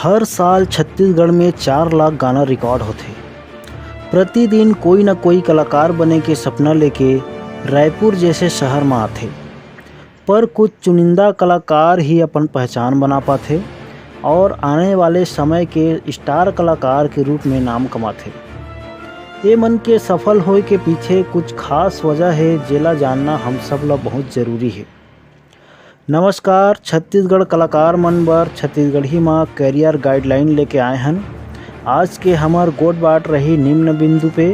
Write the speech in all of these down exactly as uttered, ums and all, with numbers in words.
हर साल छत्तीसगढ़ में चार लाख गाना रिकॉर्ड होथे। प्रतिदिन कोई न कोई कलाकार बने के सपना लेके रायपुर जैसे शहर म आथे, पर कुछ चुनिंदा कलाकार ही अपन पहचान बना पाथे और आने वाले समय के स्टार कलाकार के रूप में नाम कमाथे। ये मन के सफल होए के पीछे कुछ खास वजह हे, जेला जानना हम सब ला बहुत जरूरी हे। नमस्कार, छत्तीसगढ़ कलाकार मन बर छत्तीसगढ़ी म करियर गाइडलाइन लेके आए हन। आज के हमर गोठ बात रही निम्न बिंदु पे।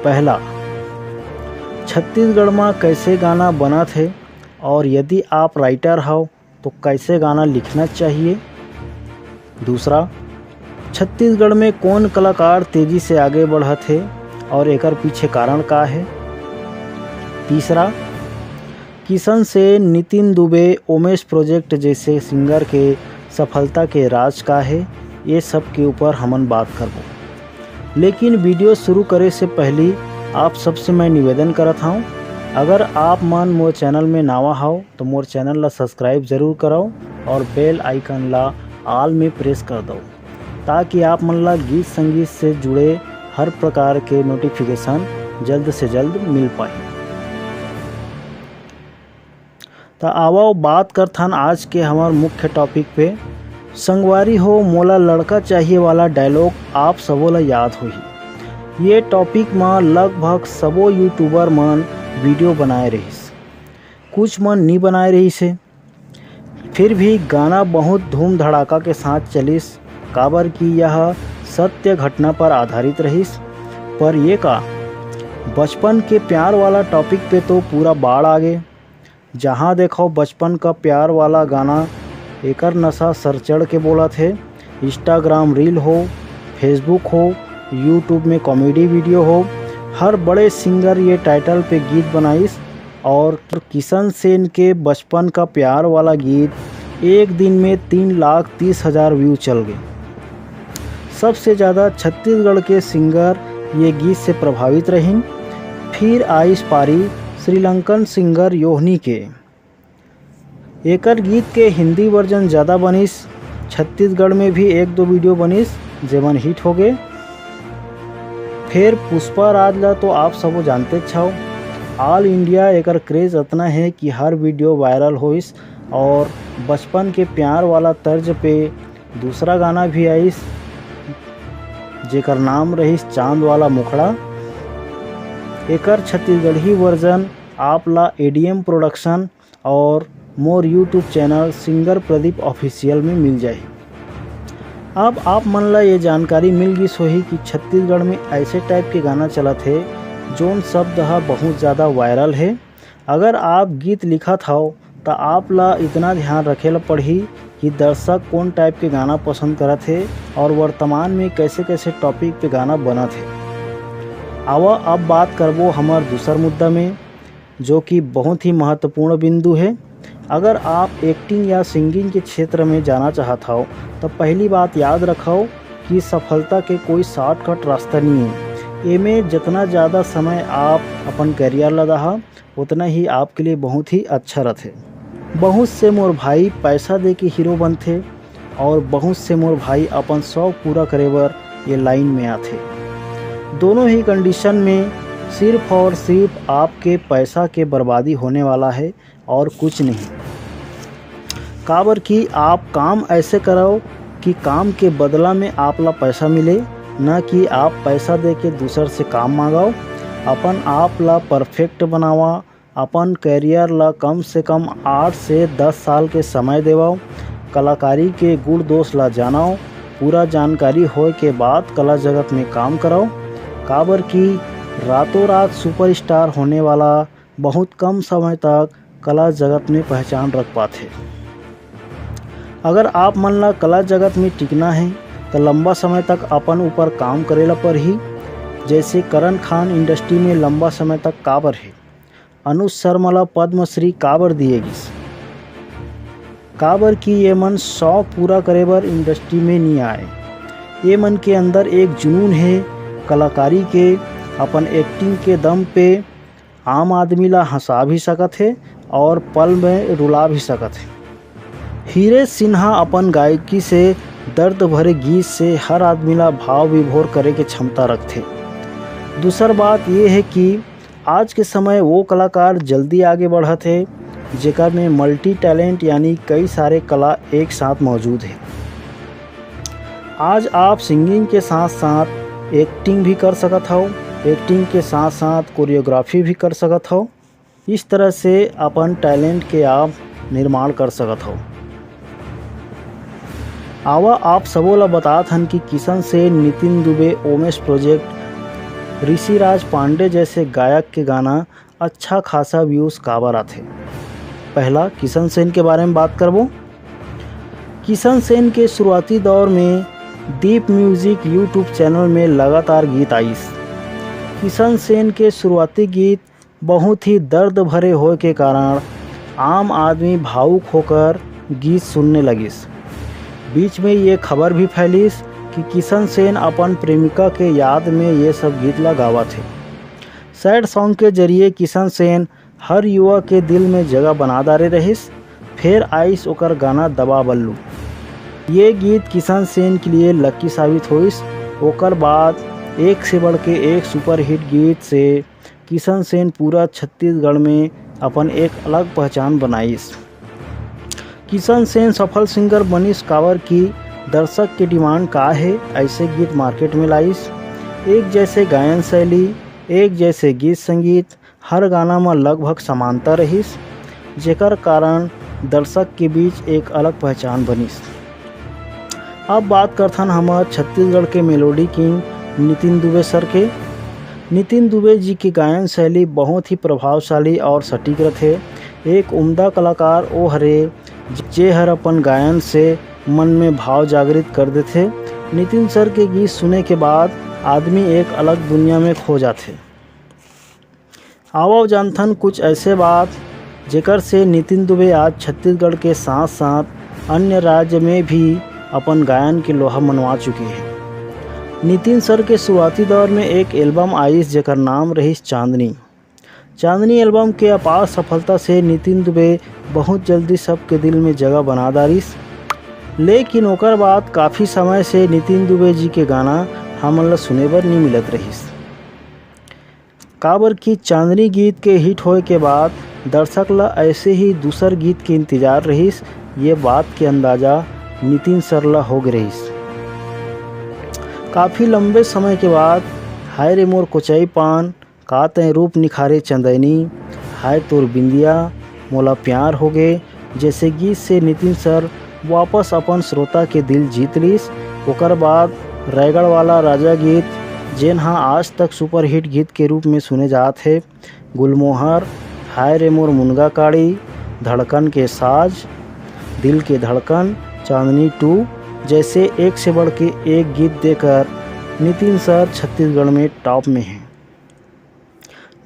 पहला, छत्तीसगढ़ म कैसे गाना बनत हे और यदि आप राइटर हव तो कैसे गाना लिखना चाहिए। दूसरा, छत्तीसगढ़ में कौन कलाकार तेजी से आगे बढ़त हे और एकर पीछे कारण का हे। तीसरा, किशन सेन, नितिन दुबे, ओमेश प्रोजेक्ट जैसे सिंगर के सफलता के राज का हे, ये सब के ऊपर हमन बात करबो। लेकिन वीडियो शुरू करे से पहली आप सबसे मैं निवेदन करत हौं, अगर आप मन मोर चैनल में नवा हव तो मोर चैनल ला सब्सक्राइब जरूर करव और बेल आइकन ला ऑल में प्रेस कर दव, ताकि आप मन ला गीत संगीत से जुड़े हर प्रकार के नोटिफिकेशन जल्द से जल्द मिल पाही। त आवव बात करथन आज के हमर मुख्य टॉपिक पे। संगवारी हो, मोला लड़का चाहिए वाला डायलॉग आप सबो ला याद होही। ये टॉपिक म लगभग सबो यूट्यूबर मन वीडियो बनाए रहिस, कुछ मन नी बनाए रहिस हे, फिर भी गाना बहुत धूम धड़ाका के साथ चलिस, काबर कि यह सत्य घटना पर आधारित रहिस। पर ये का, बचपन के प्यार वाला टॉपिक पे तो पूरा बाढ़ आ गे। जहाँ देखो बचपन का प्यार वाला गाना, एकर नशा सर चढ़ के बोलत हे। इंस्टाग्राम रील हो, फेसबुक हो, यूट्यूब में कॉमेडी वीडियो हो, हर बड़े सिंगर ये टाइटल पे गीत बनाइस और किशन सेन के बचपन का प्यार वाला गीत एक दिन में तीन लाख तीस हजार व्यू चल गए। सबसे ज़्यादा छत्तीसगढ़ के सिंगर ये गीत से प्रभावित रहिन। फिर आइस पारी श्रीलंकन सिंगर योहनी के। एकर गीत के हिंदी वर्जन ज़्यादा बनिस। छत्तीसगढ़ में भी एक दो वीडियो बनिस, जेमन हिट हो गए। फिर पुष्पा राज ला तो आप सबो जानते छव, ऑल इंडिया एकर क्रेज अतना है कि हर वीडियो वायरल होइस और बचपन के प्यार वाला तर्ज पे दूसरा गाना भी आइस, जेकर नाम रहिस चांद वाला मुखड़ा। एकर छत्तीसगढ़ी वर्जन आप ला एडीएम प्रोडक्शन और मोर YouTube channel singer Pradeep official में मिल जाही। अब आप मन ला ये जानकारी मिल गिस होही कि छत्तीसगढ़ में ऐसे टाइप के गाना चलत हे, जोन शब्द ह बहुत ज़्यादा वायरल हे। अगर आप गीत लिखत हव, त आप ला इतना ध्यान रखे ला पड़ही कि दर्शक कौन टाइप के गाना पसंद करत हे और वर्तमान में कैसे कैसे टॉपिक पे गाना बनत हे। आवा, अब बात करबो हमर दूसर मुद्दा में, जो कि बहुत ही महत्वपूर्ण बिंदु है। अगर आप एक्टिंग या सिंगिंग के क्षेत्र में जाना चाहत हव, तो पहली बात याद रखव कि सफलता के कोई शॉर्टकट रास्ता नहीं है। एमे जितना ज़्यादा समय आप अपन करियर ला दहा, उतना ही आपके लिए बहुत ही अच्छा रहते। बहुत से मोर भाई पैसा दे के हीरो बनथे और बहुत से मोर भाई अपन शौक पूरा करे बर ये लाइन में आथे। दोनों ही कंडीशन में सिर्फ और सिर्फ आपके पैसा के बर्बादी होने वाला है और कुछ नहीं। काबर कि आप काम ऐसे करव कि काम के बदला में आप ला पैसा मिले, न कि आप पैसा दे के दूसर से काम मांगव। अपन आप ला परफेक्ट बनावा, अपन करियर ला कम से कम आठ से दस साल के समय देवव। कलाकारी के गुण दोष ला जानव। पूरा जानकारी होए के बाद कला जगत में काम करव, काबर कि रातों रात सुपरस्टार होने वाला बहुत कम समय तक कला जगत में पहचान रख पाथे। अगर आप मन ला कला जगत में टिकना है, तो लंबा समय तक अपन ऊपर काम करे ला पड़ही। जैसे करण खान इंडस्ट्री में लंबा समय तक काबर है, अनुज शर्मा ला पद्मश्री काबर दिए गिस, काबर कि ये मन शौक पूरा करे बर इंडस्ट्री में नहीं आए। ये मन के अंदर एक जुनून है कलाकारी के। अपन एक्टिंग के दम पे आम आदमी ला हंसा भी सकत हे और पल में रुला भी सकत हे। हीरे सिन्हा अपन गायकी से दर्द भरे गीत से हर आदमी ला भाव विभोर करे के क्षमता रखथे। दूसर बात ये है कि आज के समय वो कलाकार जल्दी आगे बढ़त हे, जेकर में मल्टी टैलेंट यानी कई सारे कला एक साथ मौजूद हे। आज आप सिंगिंग के साथ साथ एक्टिंग भी कर सकत हव, एक्टिंग के साथ साथ कोरियोग्राफी भी कर सकत हव। इस तरह से अपन टैलेंट के आप निर्माण कर सकत हव। आवा आप सबो ला बतात हन कि किशन सेन, नितिन दुबे, ओमेश प्रोजेक्ट, ऋषिराज पांडे जैसे गायक के गाना अच्छा खासा व्यूज काबर आथे। पहला किशन सेन के बारे में बात करबो। किशन सेन के शुरुआती दौर में दीप म्यूजिक YouTube चैनल में लगातार गीत आइस। किशन सेन के शुरुआती गीत बहुत ही दर्द भरे होए के कारण आम आदमी भावुक होकर गीत सुनने लगिस। बीच में ये खबर भी फैलिस कि किशन सेन अपन प्रेमिका के याद में ये सब गीत ला गावत हे। सैड सॉन्ग के जरिए किशन सेन हर युवा के दिल में जगह बना डारे रहिस। फिर आइस ओकर गाना दबा बल्लू। ये गीत किशन सेन के लिए लकी साबित होइस। ओकर बाद एक से बढ़ के एक सुपरहिट गीत से किशन सेन पूरा छत्तीसगढ़ में अपन एक अलग पहचान बनाइस। किशन सेन सफल सिंगर बनिस काबर कि दर्शक के डिमांड का हे, ऐसे गीत मार्केट में लाइस। एक जैसे गायन शैली, एक जैसे गीत संगीत, हर गाना म लगभग समानता रहिस, जेकर कारण दर्शक के बीच एक अलग पहचान बनिस। अब बात करथन हमर छत्तीसगढ़ के melody king Nitin Dubey sir के। नितिन दुबे जी के गायन शैली बहुत ही प्रभावशाली और सटीक रथे। एक उम्दा कलाकार ओ हरे, जे हर अपन गायन से मन में भाव जागृत कर देथे। नितिन सर के गीत सुने के बाद आदमी एक अलग दुनिया में खो जाथे। आवव जानथन कुछ ऐसे बात, जेकर से नितिन दुबे आज छत्तीसगढ़ के साथ-साथ अन्य राज्य में भी अपन गायन के लोहा मनवा चुके हैं। नितिन सर के शुरुआती दौर में एक एल्बम आइस, जेकर नाम रहिस चांदनी। चांदनी एल्बम के अपार सफलता से नितिन दुबे बहुत जल्दी सबके दिल में जगह बना डारिस, लेकिन ओकर बाद काफ़ी समय से नितिन दुबे जी के गाना हमन ला सुने बर नहीं मिलत रहिस। काबर कि चांदनी गीत के हिट होए के बाद दर्शक ला ऐसे ही दूसर गीत के इंतजार रहिस। ये बात के अंदाजा नितिन सर ला हो गे रहिस। काफ़ी लंबे समय के बाद हाय रे मोर कोचई पान, का तैं रूप निखारे चंदैनी, हाय तोर बिंदिया, मोला प्यार हो गे जैसे गीत से नितिन सर वापस अपन श्रोता के दिल जीत लीस। ओकर बाद रायगढ़ वाला राजा गीत, जेन हा आज तक सुपरहिट गीत के रूप में सुने जात हे, गुलमोहर, हाय रे मोर मुनगा काड़ी, धड़कन के साज, दिल के धड़कन, चांदनी टू जैसे एक से बढ़ के एक गीत देकर नितिन सर छत्तीसगढ़ में टॉप में हैं।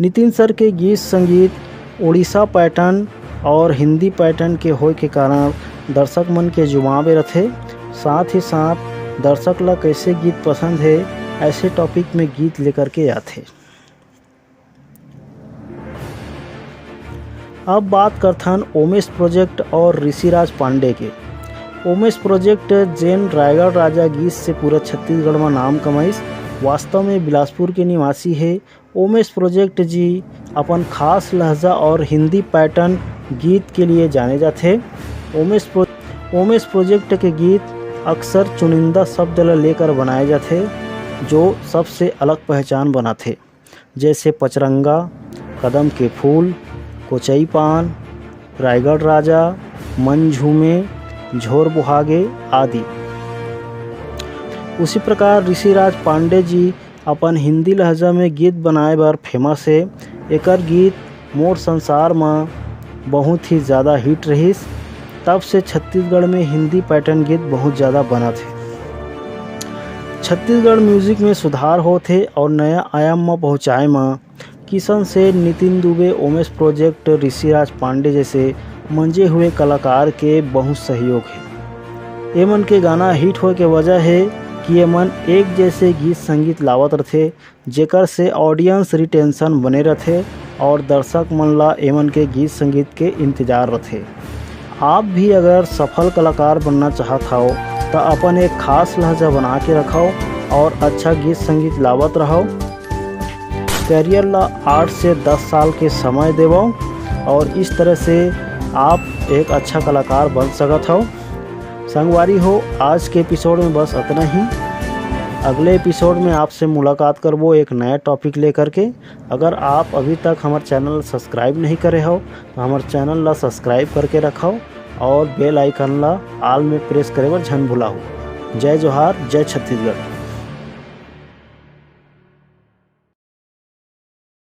नितिन सर के गीत संगीत उड़ीसा पैटर्न और हिंदी पैटर्न के होए के कारण दर्शक मन के जुबां पे रथे। साथ ही साथ दर्शक ला कैसे गीत पसंद है, ऐसे टॉपिक में गीत लेकर के आथे। अब बात करथन ओमेश प्रोजेक्ट और ऋषिराज पांडे के। ओमेश प्रोजेक्ट जेन रायगढ़ राजा गीत से पूरा छत्तीसगढ़ में नाम कमाइस, वास्तव में बिलासपुर के निवासी है। ओमेश प्रोजेक्ट जी अपन खास लहजा और हिंदी पैटर्न गीत के लिए जाने जाथे। ओमेश प्रो-, ओमेश प्रोजेक्ट के गीत अक्सर चुनिंदा शब्द ल लेकर बनाए जाथे, जो सबसे अलग पहचान बनाथे, जैसे पचरंगा, कदम के फूल, कोचई पान, रायगढ़ राजा, मन झूमे, झोर बुहागे आदि। उसी प्रकार ऋषिराज पांडे जी अपन हिंदी लहजा में गीत बनाए बर फेमस हे। एकर गीत मोर संसार म बहुत ही ज़्यादा हिट रहिस। तब से छत्तीसगढ़ में हिंदी पैटर्न गीत बहुत ज़्यादा बनत हे। छत्तीसगढ़ म्यूजिक में सुधार होत हे और नया आयाम म पहुँचाए म किशन सेन, नितिन दुबे, ओमेश प्रोजेक्ट, ऋषिराज पांडे जैसे मंजे हुए कलाकार के बहुत सहयोग हे। एमन के गाना हिट होए के वजह हे कि एमन एक जैसे गीत संगीत लावत रथे, जेकर से ऑडियंस रिटेंशन बने रथे और दर्शक मन ला एमन के गीत संगीत के इंतजार रथे। आप भी अगर सफल कलाकार बनना चाहत हव, त अपन एक खास लहजा बना के रखव और अच्छा गीत संगीत लावत रहव। करियर ला आठ से दस साल के समय देवव और इस तरह से आप एक अच्छा कलाकार बन सकत हव। संगवारी हो, आज के एपिसोड में बस अतना ही। अगले एपिसोड में आपसे मुलाकात करबो एक नया टॉपिक लेकर के। अगर आप अभी तक हमर चैनल सब्सक्राइब नहीं करे हव, तो हमर चैनल ला सब्सक्राइब करके रखव और बेल आइकन ला ऑल में प्रेस करे बर झन भुलाहू। जय जोहार, जय छत्तीसगढ़।